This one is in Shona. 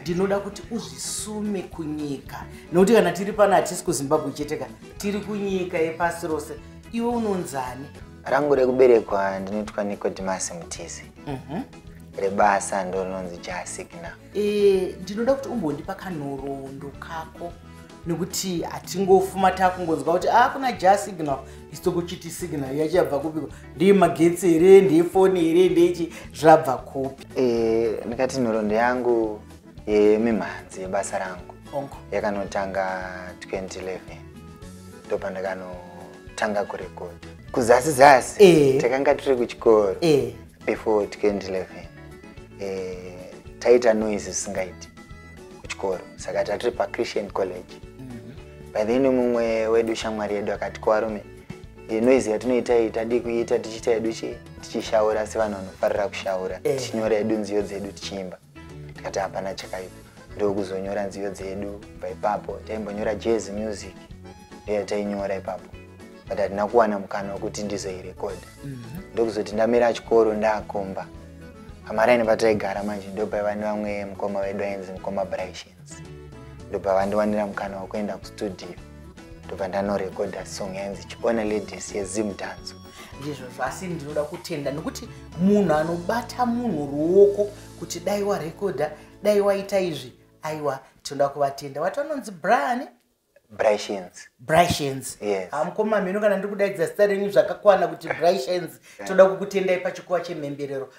Ndinoda kuti uzvisume kunyika, nokuti kana tiri pano hatisi kuZimbabwe chete ka, tiri kunyika yepasi rose. Iwe unonzani? Rangu rekuberekwa ndinoitwa Nicodemus Mutize. Rebasa ndononzi Jah Signal. Ndinoda kuti umbondipa kanhoroondo kako, nekuti hatingofuma takungonzwa kuti a kuna Jah Signal, isu tokuchiti signal yacho yabva kupiko? Ndeye magetsi here? Ndeyefoni here? Ndechi zvabva kupi? Ndikati nhoroondo yangu yemimhanzi yebasa rangu Ongo. yakanotanga 2011, ndopandakanotanga kurekodha kuzasi zasi. Takanga tiri kuchikoro before 2011. Taita noise zvisingaiti kuchikoro, saka tatiri paChristian College. By then mumwe wedu, shamwari yedu, akati, "Kuvarume, noise yatinoita iyi tadii kuiita tichiita yedu chi tichishaura sevanhu vanofarira kushaura, tichinyora yedu nziyo dzedu tichiimba?" Tikati hapana chakaipa. Ndokuzonyora nziyo dzedu. Bva ipapo taimbonyora jazz music, ndoyatainyora ipapo, but hatina kuwana mukana wekuti ndizoirekodha. Ndokuzoti ndamira chikoro, ndakomba pamaraini pataigara manje, ndopaiva nevamwe mukoma vedu ainzi mukoma Brishans. Ndobva vandiwanira mukana wekuenda kustudio, ndobva ndanorekodha song yainzi "Chiona Ladies" yeZimdanzo. Ndizvozvo, asi ndinoda kutenda nekuti munhu anobata munhu ruoko kuti dai warekodha, dai waita izvi, aiwa, tinoda kuvatenda. Wati vanonzi Brian? Brishans. Brishans. Yes. Mukoma mhino, kana ndiri kudaidza zita renyu zvakakwana kuti Brishans, toda kukutendai pachikuva chemhemberero.